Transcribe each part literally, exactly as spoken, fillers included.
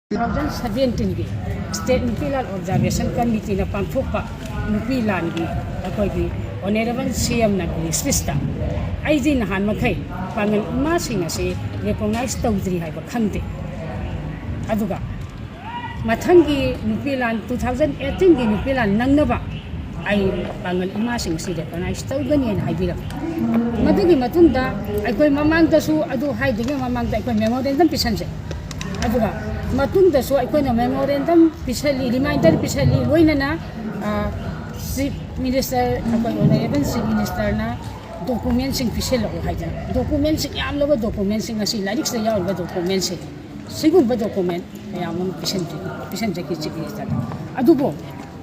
Two thousand ꯁꯚꯦꯟꯇꯤꯟꯒꯤ state ꯅꯨꯄꯤ ꯂꯥꯟ observation ꯀꯃꯤꯇꯤꯅ ꯄꯥꯡꯊꯣꯛꯄ ꯅꯨꯄꯤ ꯂꯥꯟꯒꯤ ꯑꯩꯈꯣꯏꯒꯤ ꯑꯣꯅꯔꯦꯕꯜ ꯁꯤ ꯑꯦꯝꯅ ꯁ꯭ꯄꯤꯁꯇ ꯑꯩꯗꯤ ꯅꯍꯥꯟ ꯃꯈꯩ ꯄꯥꯡꯒꯜ ꯏꯃꯥꯁꯤꯡ ꯑꯁꯤ ꯔꯦꯀꯣꯛꯅꯥꯏꯖ ꯇꯧꯗ꯭ꯔꯤ ꯍꯥꯏꯕ ꯈꯪꯗꯦ꯫ ꯑꯗꯨꯒ ꯃꯊꯪꯒꯤ ꯅꯨꯄꯤ ꯂꯥꯟ, ꯇꯨ ꯊꯥꯎꯖꯟ ꯑꯩꯠꯇꯤꯟꯒꯤ ꯅꯨꯄꯤ ꯂꯥꯟ ꯅꯪꯅꯕ ꯑꯩ ꯄꯥꯡꯒꯜ ꯏꯃꯥꯁꯤꯡ ꯑꯁꯤ ꯔꯦꯀꯣꯛꯅꯥꯏꯖ ꯇꯧꯒꯅꯤ ꯍꯥꯏꯅ ꯍꯥꯏꯕꯤꯔꯝꯃꯤ꯫ ꯃꯗꯨꯒꯤ ꯃꯇꯨꯡꯗ ꯑꯩꯈꯣꯏ ꯃꯃꯥꯡꯗꯁꯨ, ꯑꯗꯨ ꯍꯥꯏꯗ꯭ꯔꯤꯉꯩ ꯃꯃꯥꯡꯗ ꯑꯩꯈꯣꯏ ꯃꯦꯃꯣꯔꯦꯟꯗꯝ ꯄꯤꯁꯟꯖꯩ꯫ ꯑꯗꯨꯒ ꯃꯇꯨꯡꯗꯁꯨ ꯑꯩꯈꯣꯏꯅ ꯃꯦꯃꯣꯔꯦꯟꯗꯝ ꯄꯤꯁꯜꯂꯤ, ꯔꯤꯃꯥꯏꯟꯗꯔ ꯄꯤꯁꯜꯂꯤ, ꯂꯣꯏꯅꯅ ꯆꯤꯐ ꯃꯤꯅꯤꯁꯇꯔ, ꯑꯩꯈꯣꯏ ꯑꯣꯅꯔꯦꯕꯜ ꯆꯤꯐ ꯃꯤꯅꯤꯁꯇꯔꯅ ꯗꯣꯀꯨꯃꯦꯟꯁꯤꯡ ꯄꯤꯁꯤꯜꯂꯛꯎ ꯍꯥꯏꯗꯅ, ꯗꯣꯀꯨꯃꯦꯟꯁꯤꯡ, ꯌꯥꯝꯂꯕ ꯗꯣꯀꯨꯃꯦꯟꯁꯤꯡ, ꯉꯁꯤ ꯂꯥꯏꯔꯤꯛꯁꯤꯗ ꯌꯥꯎꯔꯤꯕ ꯗꯣꯀꯨꯃꯦꯟꯁꯤꯡ, ꯁꯤꯒꯨꯝꯕ ꯗꯣꯀꯨꯃꯦꯟ ꯃꯌꯥꯝ ꯑꯃ ꯄꯤꯁꯤꯟꯖꯈꯤ, ꯄꯤꯁꯤꯟꯖꯈꯤ ꯆꯤꯐ ꯃꯤꯅꯤꯁꯇꯔꯗ꯫ ꯑꯗꯨꯕꯨ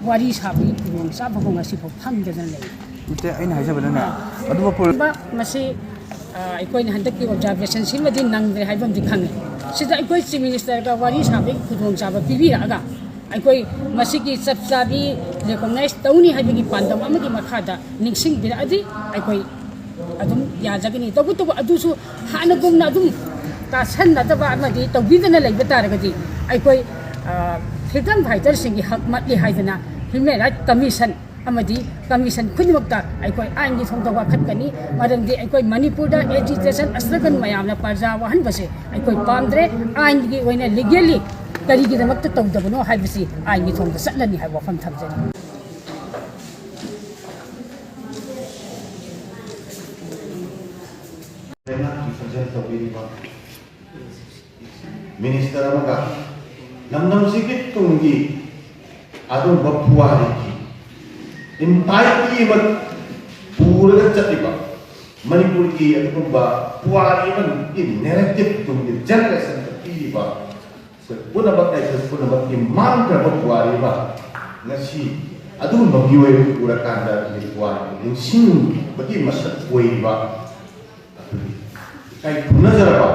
ꯋꯥꯔꯤ ꯁꯥꯕꯒꯤ ꯈꯨꯗꯣꯡꯆꯥꯕ ꯐꯥꯎ ꯉꯁꯤꯐꯥꯎ ꯐꯪꯗꯗꯅ ꯂꯩ꯫ ꯅꯠꯇꯦ, ꯑꯩꯅ ꯍꯥꯏꯖꯕꯗꯅꯦ, ꯑꯗꯨꯕꯨ ꯄꯨ- ꯃꯁꯤ ꯑ, ꯑꯩꯈꯣꯏꯅ ꯍꯟꯗꯛꯀꯤ ꯑꯣꯕꯖꯥꯔꯕꯦꯁꯟꯁꯤꯃꯗꯤ ꯅꯪꯗ꯭ꯔꯦ ꯍꯥꯏꯕ ꯑꯃꯗꯤ ꯈꯪꯉꯤ꯫ ꯁꯤꯗ ꯑꯩꯈꯣꯏ ꯆꯤꯐ ꯃꯤꯅꯤꯁꯇꯔꯒ ꯋꯥꯔꯤ ꯁꯥꯕꯒꯤ ꯈꯨꯗꯣꯡꯆꯥꯕ ꯄꯤꯕꯤꯔꯛꯑꯒ, ꯑꯩꯈꯣꯏ ꯃꯁꯤꯒꯤ ꯆꯞ ꯆꯥꯕꯤ ꯔꯦꯀꯣꯛꯅꯥꯏꯖ ꯇꯧꯅꯤ ꯍꯥꯏꯕꯒꯤ ꯄꯥꯟꯗꯝ ꯑꯃꯒꯤ ꯃꯈꯥꯗ ꯅꯤꯡꯁꯤꯡꯕꯤꯔꯛꯑꯗꯤ ꯑꯩꯈꯣꯏ ꯑꯗꯨꯝ ꯌꯥꯖꯒꯅꯤ꯫ ꯇꯧꯕꯇꯕꯨ ꯑꯗꯨꯁꯨ ꯍꯥꯟꯅꯒꯨꯝꯅ ꯑꯗꯨꯝ ꯇꯥꯁꯟꯅꯗꯕ ꯑꯃꯗꯤ ꯇꯧꯕꯤꯗꯅ ꯂꯩꯕ ꯇꯥꯔꯒꯗꯤ, ꯑꯩꯈꯣꯏ, ꯑ, ꯐ꯭ꯔꯤꯗꯝ ꯐꯥꯏꯇꯔꯁꯤꯡꯒꯤ ꯍꯛ ꯃꯠꯂꯤ ꯍꯥꯏꯗꯅ ꯍ꯭ꯌꯨꯃꯦꯟ ꯔꯥꯏꯠ ꯀꯃꯤꯁꯟ ꯑꯃꯗꯤ ꯀꯃꯤꯁꯟ ꯈꯨꯗꯤꯡꯃꯛꯇ ꯑꯩꯈꯣꯏ ꯑꯥꯏꯟꯒꯤ ꯊꯣꯡꯗ ꯋꯥꯀꯠꯀꯅꯤ꯫ ꯃꯔꯝꯗꯤ ꯑꯩꯈꯣꯏ ꯃꯅꯤꯄꯨꯔꯗ ꯑꯦꯖꯤꯇꯦꯁꯟ, ꯁ꯭ꯂꯣꯒꯟ ꯃꯌꯥꯝꯅ ꯄ꯭ꯔꯖꯥ ꯋꯥꯍꯟꯕꯁꯦ ꯑꯩꯈꯣꯏ ꯄꯥꯝꯗ꯭ꯔꯦ꯫ ꯑꯥꯏꯟꯒꯤ ꯑꯣꯏꯅ, ꯂꯤꯒꯦꯜꯂꯤ ꯀꯔꯤꯒꯤꯗꯃꯛꯇ ꯇꯧꯗꯕꯅꯣ ꯍꯥꯏꯕꯁꯤ ꯑꯥꯏꯟꯒꯤ ꯊꯣꯡꯗ ꯆꯠꯂꯅꯤ ꯍꯥꯏꯕ ꯋꯥꯐꯝ ꯊꯝꯖꯅꯤꯡꯏ꯫ ꯂꯩꯉꯥꯛꯀꯤ ꯁꯖꯦꯜ ꯇꯧꯕꯤꯔꯤꯕ ꯃꯤꯅꯤꯁꯇꯔ ꯑꯃꯒ ꯂꯝꯗꯝꯁꯤꯒꯤ ꯇꯨꯡꯒꯤ ꯑꯗꯨꯒꯨꯝꯕ ꯄꯨꯋꯥꯔꯤꯒꯤ ꯏꯟꯇꯥꯏꯇꯤ ꯑꯃ ꯄꯨꯔꯒ ꯆꯠꯂꯤꯕ ꯃꯅꯤꯄꯨꯔꯒꯤ ꯑꯗꯨꯒꯨꯝꯕ ꯄꯨꯋꯥꯔꯤ ꯑꯃꯒꯤ ꯅꯦꯔꯦꯇꯤꯞ ꯇꯨꯡꯒꯤ ꯖꯦꯅꯦꯔꯦꯁꯟꯗ ꯄꯤꯔꯤꯕ ꯑꯩꯈꯣꯏ ꯄꯨꯝꯅꯃꯛ, ꯑꯩꯈꯣꯏ ꯄꯨꯝꯅꯃꯛꯀꯤ ꯃꯥꯡꯈ꯭ꯔꯕ ꯄꯨꯋꯥꯔꯤ ꯑꯃ ꯉꯁꯤ ꯑꯗꯨꯒꯨꯝꯕ ꯃꯤꯑꯣꯏ ꯑꯃ ꯎꯔꯀꯥꯟꯗ ꯑꯩꯈꯣꯏꯒꯤ ꯄꯨꯋꯥꯔꯤ ꯅꯤꯡꯁꯤꯡꯕꯒꯤ ꯃꯁꯛ ꯑꯣꯏꯔꯤꯕ ꯑꯗꯨꯒꯤ ꯏꯀꯥꯏ ꯈꯨꯝꯅꯖꯔꯕ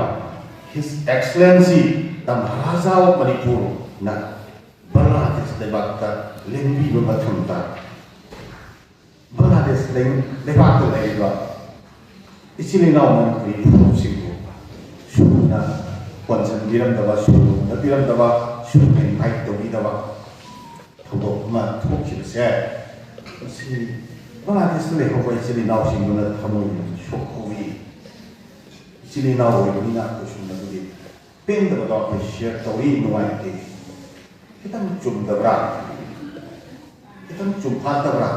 His Excellency the Maharaja of Manipur ꯅ ꯕꯪꯒ꯭ꯂꯥꯗꯦꯁ ꯂꯩꯕꯥꯛꯇ ꯂꯦꯡꯕꯤꯕ ꯃꯇꯝꯗ ꯕꯪꯒ꯭ꯂꯥꯗꯦꯁ ꯂꯩ-, ꯂꯩꯕꯥꯛꯇ ꯂꯩꯔꯤꯕ ꯏꯆꯤꯜ ꯏꯅꯥꯎ ꯃꯅꯤꯄꯨꯔꯤ ꯐꯨꯔꯨꯞꯁꯤꯡꯕꯨ ꯁꯨꯅ ꯀꯣꯟꯁꯤꯟꯕꯤꯔꯝꯗꯕ, ꯁꯨꯔꯨꯝꯅꯕꯤꯔꯝꯗꯕ, ꯁꯨꯔꯨꯝ ꯏꯟꯚꯥꯏꯠ ꯇꯧꯕꯤꯗꯕ ꯊꯧꯗꯣꯛ ꯑꯃ ꯊꯣꯛꯈꯤꯕꯁꯦ, ꯃꯁꯤ ꯕꯪꯒ꯭ꯂꯥꯗꯦꯁꯇ ꯂꯩꯍꯧꯕ ꯏꯆꯤꯜ ꯏꯅꯥꯎꯁꯤꯡꯗꯨꯅ ꯊꯃꯣꯏ ꯁꯣꯛꯍꯧꯏ꯫ ꯏꯆꯤꯜ ꯏꯅꯥꯎ ꯑꯣꯏꯕꯅꯤꯅ ꯑꯩꯈꯣꯏ ꯁꯨꯝꯅꯕꯨꯗꯤ ꯄꯦꯟꯗꯕꯗꯣ ꯑꯩꯈꯣꯏ ꯁꯤꯌꯔ ꯇꯧꯏ, ꯅꯨꯡꯉꯥꯏꯇꯦ꯫ ꯈꯤꯇꯪ ꯆꯨꯝꯗꯕ꯭ꯔꯥ? ꯈꯤꯇꯪ ꯆꯨꯝꯐꯥꯠꯇꯕ꯭ꯔꯥ?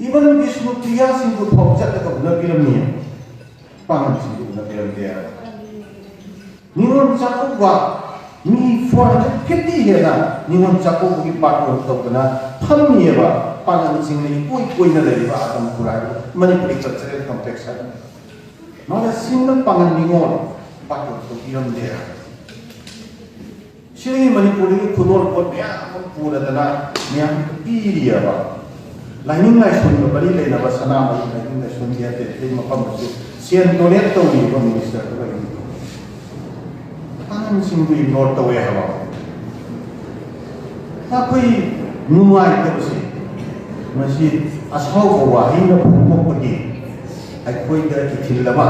ꯏꯚꯟ ꯕꯤꯁꯅꯨꯄ꯭ꯔꯤꯌꯥꯁꯤꯡꯗꯨ ꯐꯥꯎ ꯆꯠꯂꯒ ꯎꯅꯕꯤꯔꯝꯃꯤ, ꯄꯥꯉꯜꯁꯤꯡꯗꯨ ꯎꯅꯕꯤꯔꯝꯗꯦ꯫ ꯅꯤꯉꯣꯜ ꯆꯥꯛꯀꯧꯕ ꯃꯤ ꯐꯣꯔ ꯍꯟꯗ꯭ꯔꯦꯠ ꯐꯤꯐꯇꯤ ꯍꯦꯟꯅ ꯅꯤꯉꯣꯜ ꯆꯥꯛꯀꯧꯕꯒꯤ ꯕꯥꯔꯇꯣꯟ ꯇꯧꯗꯅ ꯐꯝꯃꯤꯑꯕ꯫ ꯄꯥꯉꯜꯁꯤꯡꯅ ꯏꯀꯣꯏ ꯀꯣꯏꯅ ꯂꯩꯔꯤꯕ ꯑꯗꯝꯄꯨꯔ ꯍꯥꯏꯕ ꯃꯅꯤꯄꯨꯔꯤ ꯀꯜꯆꯔꯦꯜ ꯀꯝꯄ꯭ꯂꯦꯛꯁ ꯍꯥꯏꯕ, ꯅꯣꯂꯦꯖꯁꯤꯡꯅ ꯄꯥꯉꯜ ꯅꯤꯉꯣꯜ ꯕꯥꯔꯇꯣꯟ ꯇꯧꯕꯤꯔꯝꯗꯦ꯫ ꯁꯤꯗꯒꯤ ꯃꯅꯤꯄꯨꯔꯗꯒꯤ ꯈꯨꯗꯣꯜ ꯄꯣꯠ ꯃꯌꯥꯝ ꯑꯃ ꯄꯨꯔꯗꯅ ꯃꯌꯥꯝ ꯄꯤꯔꯤꯑꯕ꯫ ꯂꯥꯏꯅꯤꯡ ꯂꯥꯏꯁꯣꯟꯒ ꯃꯔꯤ ꯂꯩꯅꯕ ꯁꯅꯥꯃꯍꯤ ꯂꯥꯏꯅꯤꯡ ꯂꯥꯏꯁꯣꯟꯒꯤ ꯑꯇꯩ ꯑꯇꯩ ꯃꯐꯝꯗꯁꯨ ꯁꯦꯟ ꯗꯣꯅꯦꯠ ꯇꯧꯔꯤꯕ ꯃꯤꯅꯤꯁꯇꯔꯗꯨꯒ ꯑꯩꯒꯤ ꯑꯉꯥꯡꯁꯤꯡꯗꯨ ꯏꯒꯅꯣꯔ ꯇꯧꯋꯦ ꯍꯥꯏꯕ꯫ ꯑꯩꯈꯣꯏ ꯅꯨꯡꯉꯥꯏꯇꯕꯁꯦ ꯃꯁꯤ ꯑꯁꯥꯎꯕ ꯋꯥꯍꯩꯅ ꯐꯣꯡꯗꯣꯛꯄꯒꯤ ꯑꯩꯈꯣꯏꯗ ꯏꯊꯤꯜ ꯑꯃ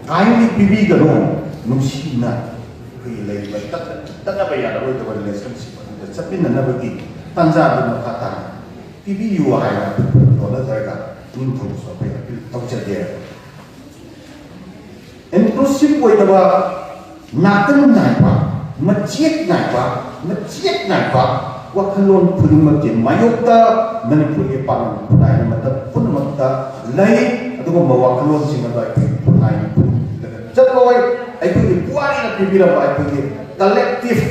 ꯀꯥꯏꯅ ꯄꯤꯕꯤꯒꯅꯨ꯫ ꯅꯨꯡꯁꯤꯅ ꯑꯩꯈꯣꯏꯒꯤ ꯂꯩꯔꯤꯕ ꯇꯠ-, ꯇꯠꯅꯕ ꯌꯥꯔꯔꯣꯏꯗꯕ ꯔꯤꯂꯦꯁꯟꯁꯤꯞ ꯑꯗꯨꯗ ꯆꯠꯃꯤꯟꯅꯅꯕꯒꯤ ꯇꯥꯟꯖꯥꯗꯨ ꯃꯈꯥ ꯇꯥꯅ ꯄꯤꯕꯤꯌꯨ ꯍꯥꯏꯅ ꯑꯩꯈꯣꯏ ꯅꯣꯜꯂꯗ꯭ꯔꯒ ꯅꯤꯡꯊꯧꯁꯨ ꯑꯩꯈꯣꯏ ꯑꯄꯤꯜ ꯇꯧꯖꯒꯦ꯫ ꯏꯟꯀ꯭ꯂꯨꯁꯤꯞ ꯑꯣꯏꯗꯕ, ꯅꯥꯀꯟ ꯅꯥꯏꯕ, ꯃꯆꯦꯠ ꯅꯥꯏꯕ, ꯃꯆꯦꯠ ꯅꯥꯏꯕ ꯋꯥꯈꯜꯂꯣꯟ ꯈꯨꯗꯤꯡꯃꯛꯀꯤ ꯃꯥꯌꯣꯛꯇ ꯃꯅꯤꯄꯨꯔꯒꯤ ꯄꯥꯡꯒꯜ ꯈꯨꯟꯅꯥꯏꯅ ꯃꯇꯝ ꯄꯨꯝꯅꯃꯛꯇ ꯂꯩ꯫ ꯑꯗꯨꯒꯨꯝꯕ ꯋꯥꯈꯜꯂꯣꯟꯁꯤꯡ ꯑꯗꯨ ꯑꯩꯈꯣꯏꯒꯤ ꯈꯨꯟꯅꯥꯏꯒꯤ ꯄꯨꯟꯁꯤꯗ ꯆꯠꯂꯣꯏ꯫ ꯑꯩꯈꯣꯏꯒꯤ ꯄꯨꯋꯥꯔꯤꯅ ꯄꯤꯕꯤꯔꯝꯕ ꯑꯩꯈꯣꯏꯒꯤ collective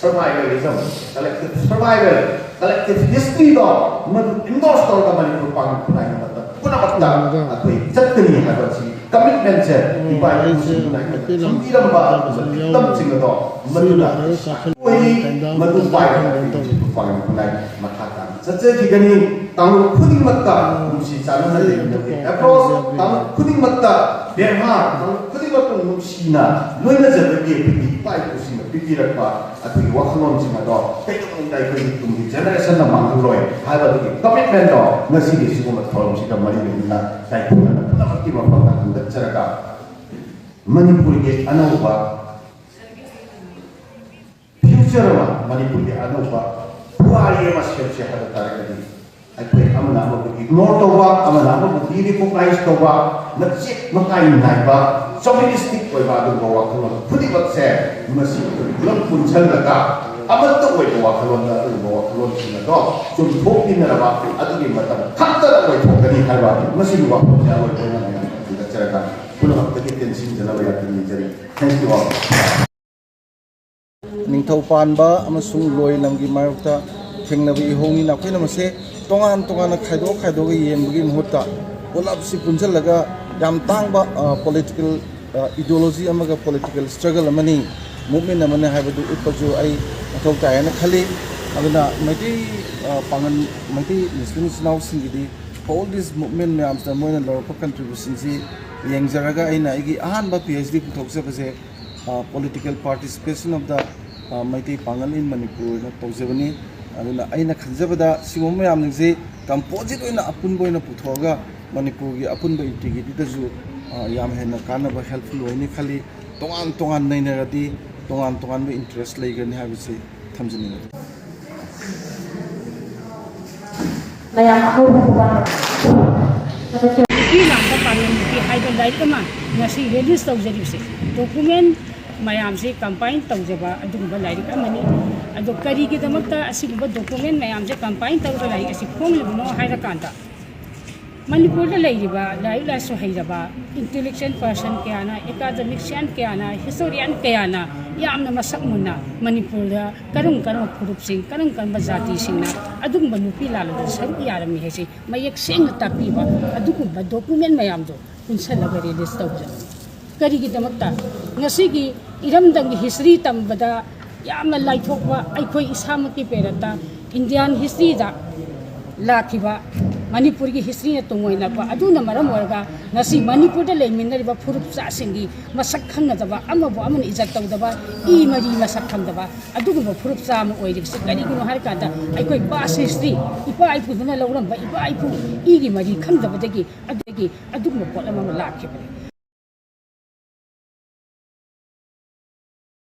survivalism, collective survival, collective historyꯗꯣ ꯃꯗꯨ endorse ꯇꯧꯔꯒ ꯃꯅꯤꯄꯨꯔ ꯄꯥꯡꯒꯜ ꯈꯨꯟꯅꯥꯏꯅ ꯃꯇꯝ ꯄꯨꯝꯅꯃꯛꯇ ꯑꯩꯈꯣꯏ ꯆꯠꯀꯅꯤ ꯍꯥꯏꯕ ꯑꯁꯤ commitmentꯁꯦ ꯏꯄꯥ ꯏꯄꯨꯁꯤꯡꯗꯨꯅ ꯑꯩꯈꯣꯏꯗ ꯊꯝꯕꯤꯔꯝꯕ ꯑꯗꯨꯒꯨꯝꯕ ꯏꯊꯝꯁꯤꯡ ꯑꯗꯣ ꯃꯗꯨꯅ ꯑꯣꯏꯔꯤ꯫ ꯃꯗꯨ ꯄꯥꯏꯔꯒ ꯑꯩꯈꯣꯏ ꯃꯅꯤꯄꯨꯔ ꯄꯥꯡꯒꯜ ꯈꯨꯟꯅꯥꯏ ꯃꯈꯥ ꯇꯥꯅ ꯆꯠꯆꯈꯤꯒꯅꯤ꯫ ꯀꯥꯡꯂꯨꯞ ꯈꯨꯗꯤꯡꯃꯛꯇ ꯅꯨꯡꯁꯤ ꯆꯥꯟꯅꯅ ꯂꯩꯃꯤꯟꯅꯕꯒꯤ approach, ꯀꯥꯡꯂꯨꯞ ꯈꯨꯗꯤꯡꯃꯛꯇ ꯕꯦꯕꯥꯔ, ꯀꯥꯡꯂꯨꯞ ꯈꯨꯗꯤꯡꯃꯛꯄꯨ ꯅꯨꯡꯁꯤꯅ ꯂꯣꯏꯅꯖꯕꯒꯤ ꯑꯩꯈꯣꯏꯒꯤ ꯏꯄꯥ ꯏꯄꯨꯁꯤꯡꯅ ꯄꯤꯕꯤꯔꯛꯄ ꯑꯩꯈꯣꯏꯒꯤ ꯋꯥꯈꯜꯂꯣꯟꯁꯤꯡ ꯑꯗꯣ ꯀꯩꯗꯧꯅꯨꯡꯗ ꯑꯩꯈꯣꯏꯒꯤ ꯇꯨꯡꯒꯤ generationꯗ ꯃꯥꯡꯍꯜꯂꯣꯏ ꯍꯥꯏꯕꯗꯨꯒꯤ commitmentꯗꯣ ꯉꯁꯤꯒꯤ ꯁꯤꯒꯨꯝꯕ ꯊꯧꯔꯝꯁꯤꯒ ꯃꯔꯤ ꯂꯩꯅꯅ ꯇꯥꯏꯄꯨꯅꯅ ꯄꯨꯝꯅꯃꯛꯀꯤ ꯃꯐꯝꯗ ꯍꯟꯒꯠꯆꯔꯒ ꯃꯅꯤꯄꯨꯔꯒꯤ ꯑꯅꯧꯕ future ꯑꯃ, ꯃꯅꯤꯄꯨꯔꯒꯤ ꯑꯅꯧꯕ ꯄꯨꯋꯥꯔꯤ ꯑꯃ ꯁꯦꯝꯁꯦ ꯍꯥꯏꯕ ꯇꯥꯔꯒꯗꯤ, ꯑꯩꯈꯣꯏ ꯑꯃꯅ ꯑꯃꯕꯨ ignore ꯇꯧꯕ, ꯑꯃꯅ ꯑꯃꯕꯨ de-recognize ꯇꯧꯕ, ꯃꯆꯦꯠ ꯃꯀꯥꯏ ꯅꯥꯏꯕ, chauvinistic ꯑꯣꯏꯕ ꯑꯗꯨꯒꯨꯝꯕ ꯋꯥꯈꯜꯂꯣꯟ ꯈꯨꯗꯤꯡꯃꯛꯁꯦ, ꯃꯁꯤ ꯑꯩꯈꯣꯏ ꯄꯨꯂꯞ ꯄꯨꯟꯁꯤꯜꯂꯒ ꯑꯃꯠꯇ ꯑꯣꯏꯕ ꯋꯥꯈꯜꯂꯣꯟꯗ ꯑꯗꯨꯒꯨꯝꯕ ꯋꯥꯈꯜꯂꯣꯟꯁꯤꯡ ꯑꯗꯣ ꯆꯨꯝꯊꯣꯛꯃꯤꯟꯅꯔꯕ ꯑꯗꯨꯒꯤ ꯃꯇꯝ ꯈꯛꯇꯗ ꯑꯣꯏꯊꯣꯛꯀꯅꯤ ꯍꯥꯏꯕ ꯃꯁꯤꯒꯤ ꯋꯥꯐꯝꯁꯦ ꯑꯔꯣꯏꯕ ꯑꯣꯏꯅ ꯃꯌꯥꯝ ꯊꯝꯖꯔꯒ ꯄꯨꯝꯅꯃꯛꯇꯒꯤ ꯇꯦꯟꯁꯤꯟꯖꯅꯕ ꯌꯥꯝꯅ ꯅꯤꯖꯔꯤ꯫ Thank you all. ꯅꯤꯡꯊꯧ ꯄꯥꯟꯕ ꯑꯃꯁꯨꯡ ꯂꯣꯏ ꯂꯝꯒꯤ ꯃꯥꯌꯣꯛꯇ ꯊꯦꯡꯅꯕ ꯏꯍꯧꯅꯤꯅ ꯑꯩꯈꯣꯏꯅ ꯃꯁꯦ ꯇꯣꯉꯥꯟ ꯇꯣꯉꯥꯟꯅ ꯈꯥꯏꯗꯣꯛ ꯈꯥꯏꯗꯣꯛꯑꯒ ꯌꯦꯡꯕꯒꯤ ꯃꯍꯨꯠꯇ ꯄꯨꯂꯞꯁꯤ ꯄꯨꯟꯁꯤꯜꯂꯒ ꯌꯥꯝ ꯇꯥꯡꯕ, ꯑ, political, ꯑ, ideology ꯑꯃꯒ political struggle ꯑꯃꯅꯤ, movement ꯑꯃꯅꯤ ꯍꯥꯏꯕꯗꯨ ꯎꯠꯄꯁꯨ ꯑꯩ ꯃꯊꯧ ꯇꯥꯏ ꯍꯥꯏꯅ ꯈꯜꯂꯤ꯫ ꯑꯗꯨꯅ ꯃꯩꯇꯩ, ꯑ, ꯄꯥꯉꯜ, ꯃꯩꯇꯩ ꯃꯨꯁꯂꯤꯝ ꯏꯆꯤꯜ ꯏꯅꯥꯎꯁꯤꯡꯒꯤꯗꯤ all this movement ꯃꯌꯥꯝꯁꯤꯗ ꯃꯣꯏꯅ ꯂꯧꯔꯛꯄ contributionꯁꯤ ꯌꯦꯡꯖꯔꯒ ꯑꯩꯅ ꯑꯩꯒꯤ ꯑꯍꯥꯟꯕ PhD ꯄꯨꯊꯣꯛꯆꯕꯁꯦ, ꯑ, political participation of the, ꯑ, ꯃꯩꯇꯩ ꯄꯥꯉꯜ in ꯃꯅꯤꯄꯨꯔ ꯑꯣꯏꯅ ꯇꯧꯖꯕꯅꯤ꯫ ꯑꯗꯨꯅ ꯑꯩꯅ ꯈꯟꯖꯕꯗ ꯁꯤꯒꯨꯝꯕ ꯃꯌꯥꯝꯁꯤꯡꯁꯤ composite ꯑꯣꯏꯅ ꯑꯄꯨꯟꯕ ꯑꯣꯏꯅ ꯄꯨꯊꯣꯛꯑꯒ ꯃꯅꯤꯄꯨꯔꯒꯤ ꯑꯄꯨꯟꯕ integrityꯗꯁꯨ, ꯑ, ꯌꯥꯝ ꯍꯦꯟꯅ ꯀꯥꯟꯅꯕ helpful ꯑꯣꯏꯅꯤ ꯈꯜꯂꯤ꯫ ꯇꯣꯉꯥꯟ ꯇꯣꯉꯥꯟ ꯅꯩꯅꯔꯗꯤ ꯇꯣꯉꯥꯟ ꯇꯣꯉꯥꯟꯕ interest ꯂꯩꯒꯅꯤ ꯍꯥꯏꯕꯁꯤ ꯊꯝꯖꯅꯤꯡꯉꯤ꯫ ꯃꯌꯥꯝ ꯑꯍꯧꯕ ꯄꯨꯝꯅꯃꯛ ꯅꯨꯄꯤ ꯂꯥꯡꯕ ꯄꯥꯡꯒꯜ ꯅꯨꯄꯤ ꯍꯥꯏꯕ ꯂꯥꯏꯔꯤꯛ ꯑꯃ ꯉꯁꯤ release ꯇꯧꯖꯔꯤꯕꯁꯦ document ꯃꯌꯥꯝꯁꯦ combine ꯇꯧꯖꯕ ꯑꯗꯨꯒꯨꯝꯕ ꯂꯥꯏꯔꯤꯛ ꯑꯃꯅꯤ꯫ ꯑꯗꯣ ꯀꯔꯤꯒꯤꯗꯃꯛꯇ ꯑꯁꯤꯒꯨꯝꯕ document ꯃꯌꯥꯝꯁꯦ combine ꯇꯧꯔꯒ ꯂꯥꯏꯔꯤꯛ ꯑꯁꯤ ꯐꯣꯡꯂꯤꯕꯅꯣ ꯍꯥꯏꯔꯀꯥꯟꯗ, ꯃꯅꯤꯄꯨꯔꯗ ꯂꯩꯔꯤꯕ ꯂꯥꯏꯔꯤꯛ ꯂꯥꯏꯁꯨ ꯍꯩꯔꯕ intellectual person ꯀꯌꯥꯅ, academician ꯀꯌꯥꯅ, historian ꯀꯌꯥꯅ ꯌꯥꯝꯅ ꯃꯁꯛ ꯃꯨꯟꯅ ꯃꯅꯤꯄꯨꯔꯗ ꯀꯔꯝ ꯀꯔꯝꯕ ꯐꯨꯔꯨꯞꯁꯤꯡ, ꯀꯔꯝ ꯀꯔꯝꯕ ꯖꯥꯇꯤꯁꯤꯡꯅ ꯑꯗꯨꯒꯨꯝꯕ ꯅꯨꯄꯤ ꯂꯥꯜꯂꯗ ꯁꯔꯨꯛ ꯌꯥꯔꯝꯃꯤ ꯍꯥꯏꯁꯤ ꯃꯌꯦꯛ ꯁꯦꯡꯅ ꯇꯥꯛꯄꯤꯕ ꯑꯗꯨꯒꯨꯝꯕ document ꯃꯌꯥꯝꯗꯣ ꯄꯨꯟꯁꯜꯂꯒ release ꯇꯧꯕꯅꯤ꯫ ꯀꯔꯤꯒꯤꯗꯃꯛꯇ? ꯉꯁꯤꯒꯤ ꯏꯔꯝꯗꯝꯒꯤ history ꯇꯝꯕꯗ ꯌꯥꯝꯅ ꯂꯥꯏꯊꯣꯛꯄ, ꯑꯩꯈꯣꯏ ꯏꯁꯥꯃꯛꯀꯤ ꯄꯦꯔꯠꯇ Indian historyꯗ ꯂꯥꯛꯈꯤꯕ ꯃꯅꯤꯄꯨꯔꯒꯤ historyꯅ ꯇꯨꯡꯑꯣꯏꯅꯔꯛꯄ ꯑꯗꯨꯅ ꯃꯔꯝ ꯑꯣꯏꯔꯒ ꯉꯁꯤ ꯃꯅꯤꯄꯨꯔꯗ ꯂꯩꯃꯤꯟꯅꯔꯤꯕ ꯐꯨꯔꯨꯞ ꯆꯥꯁꯤꯡꯒꯤ ꯃꯁꯛ ꯈꯪꯅꯗꯕ, ꯑꯃꯕꯨ ꯑꯃꯅ ꯏꯖꯠ ꯇꯧꯗꯕ, ꯏ ꯃꯔꯤ ꯃꯁꯛ ꯈꯪꯗꯕ ꯑꯗꯨꯒꯨꯝꯕ ꯐꯨꯔꯨꯞ ꯆꯥ ꯑꯃ ꯑꯣꯏꯔꯤꯕꯁꯤ ꯀꯔꯤꯒꯤꯅꯣ ꯍꯥꯏꯔꯀꯥꯟꯗ ꯑꯩꯈꯣꯏ past history, ꯏꯄꯥ ꯏꯄꯨꯗꯨꯅ ꯂꯧꯔꯝꯕ ꯏꯄꯥ ꯏꯄꯨ ꯏꯒꯤ ꯃꯔꯤ ꯈꯪꯗꯕꯗꯒꯤ ꯑꯗꯨꯗꯒꯤ ꯑꯗꯨꯒꯨꯝꯕ ꯄꯣꯠ ꯑꯃ ꯑꯃ ꯂꯥꯛꯈꯤꯕꯅꯤ꯫